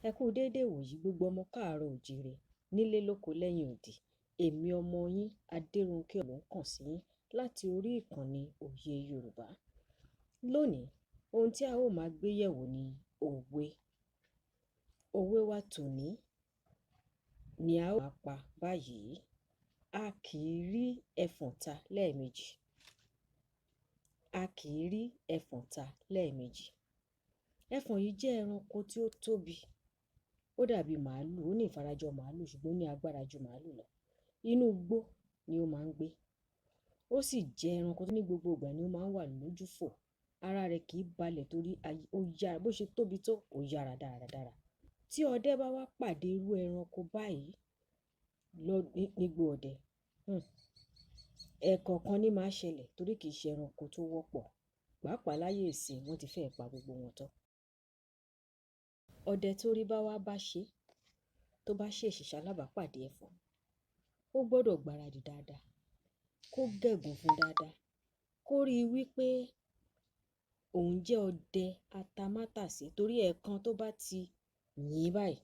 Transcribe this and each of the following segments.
Ẹ kú déédé ìwòyí gbogbo ọmọ káàárọ̀ oòjíire nílé lóko lẹ́yìn odi. Èmi ọmọ yín Adéronkẹ́ ló ń kàn sí yín láti orí ìkànnì Òye Yorùbá. Lónìí, ohun tí a ó máa gbé yẹ̀wò ni òwe. Òwe wa tòní ni a ó máa pa báyìí. A kì í rí ẹfọ̀n ta lẹ́ẹ̀mejì. A kì í rí ẹfọ̀n ta lẹ́ẹ̀mejì. Ẹfọ̀n yìí jẹ́ ẹranko tí ó tóbi. Ó dàbí màálù, ó ní ìfarajọ màálù ṣùgbọ́n ó ní agbára ju màálù lọ. Inú igbó ni ó máa ń gbé. Ó sì jẹ́ ẹranko tó ní gbogbo ìgbà ni ó máa ń wà lójúfò. Ara rẹ̀ kì í balẹ̀ torí ó yára, bó ṣe tóbi tó, ó yára dáradára. Tí ọdẹ bá wá pàdé irú ẹranko báyìí lọ nígbó ọdẹ, ẹ̀ẹ̀kọ̀kan ni máa ṣẹlẹ̀ torí kì í ṣe ẹranko tó wọ́pọ̀. Pàápàá láyé ìsín wọ́n ti fẹ́ pa gbogbo wọn tán. Ọdẹ tó rí bá wá bá ṣe, tó bá ṣèṣì ṣalábàápàdé ẹfọ̀n, ó gbọdọ̀ gbaradì dáadáa, kó gẹ̀gùn fún dáadáa, kó rí i wípé òun jẹ́ ọdẹ atamátàsé torí ẹ̀ẹ̀kan tó bá ti yìn báyìí,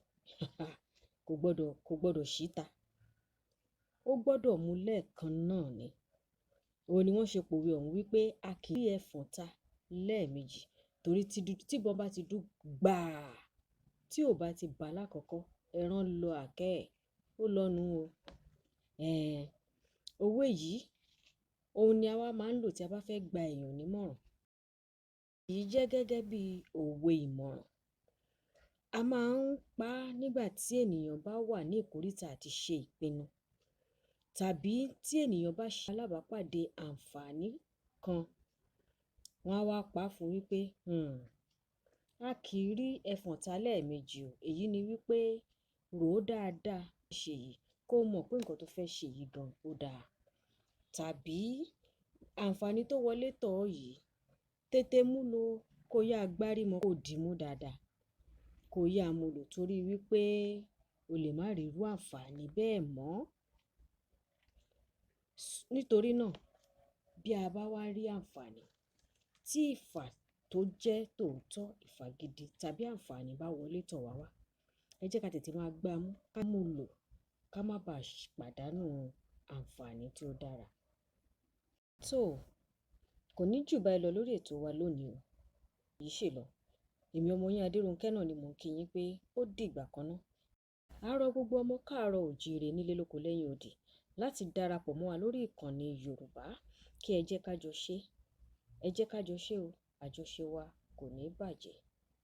kò gbọdọ̀ ṣíta. Ó gbọdọ̀ mú lẹ́ẹ̀kan náà ni. Òun ni wọ́n ṣe pòwe ọ̀hún wípé a kì í rí ẹfọ̀n ta lẹ́ẹ̀mejì torí tí ìbọn bá ti dún gbàá, tí ò bá ti bà lákọ̀ọ́kọ́, ẹran lọ àkẹ́ ẹ̀, ó lọ́nu o. Òwe yìí, òun ni a wá máa ń lò tí a bá fẹ́ gba èèyàn nímọ̀ràn. Èyí jẹ́ gẹ́gẹ́ bí òwe ìmọ̀ràn. A máa ń pa á nígbà tí ènìyàn bá wà ní ìkóríta àti ṣe ìpinnu tàbí tí ènìyàn bá ṣe alábàápàdé àǹfààní kan. Wọ́n á wá pa á fún wípé, a kì í rí ẹfọ̀n ta lẹ́ẹ̀mejì o." Èyí ni wípé rò ó dáadáa ṣe yìí kó mọ̀ pé nǹkan tó fẹ́ ṣe yìí gan ó dáa. Tàbí àǹfààní tó wọlé tọ̀ ọ́ yìí, tètè mú lò kó yá gbárí mọ́ kó dì mú dáadáa. Kó yá mú lò torí wípé o lè má rí irú àǹfààní bẹ́ẹ̀ mọ́. Nítorí náà, bí a bá wá rí àǹfààní tí ìfà tó jẹ́ tòótọ́, ìfà gidi tàbí àǹfààní bá wọlé tọ̀ wá wá, ẹ jẹ́ ká tètè máa gbá mú, ká mú lò, ká má bá pàdánù àǹfààní tí ó dára. Tó, kò ní jù báyìí lọ lórí ètò wa lónìí o. Yìí ṣe lọ. Èmi ọmọ yín Adéronkẹ́ náà ni mò ń kí yín pé ó dìgbà kan náà. A rọ gbogbo ọmọ káàárọ̀ oòjíire nílé lóko lẹ́yìn odi láti darapọ̀ mọ́ wa lórí ìkànnì Yorùbá kí ẹ jẹ́ ká jọ ṣe. Ẹ jẹ́ ká jọ ṣe o. Àjọṣe wa kò ní bàjẹ́.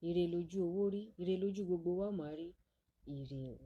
Ire lójú owó rí, ire lójú gbogbo wa ó máa rí. Ire o.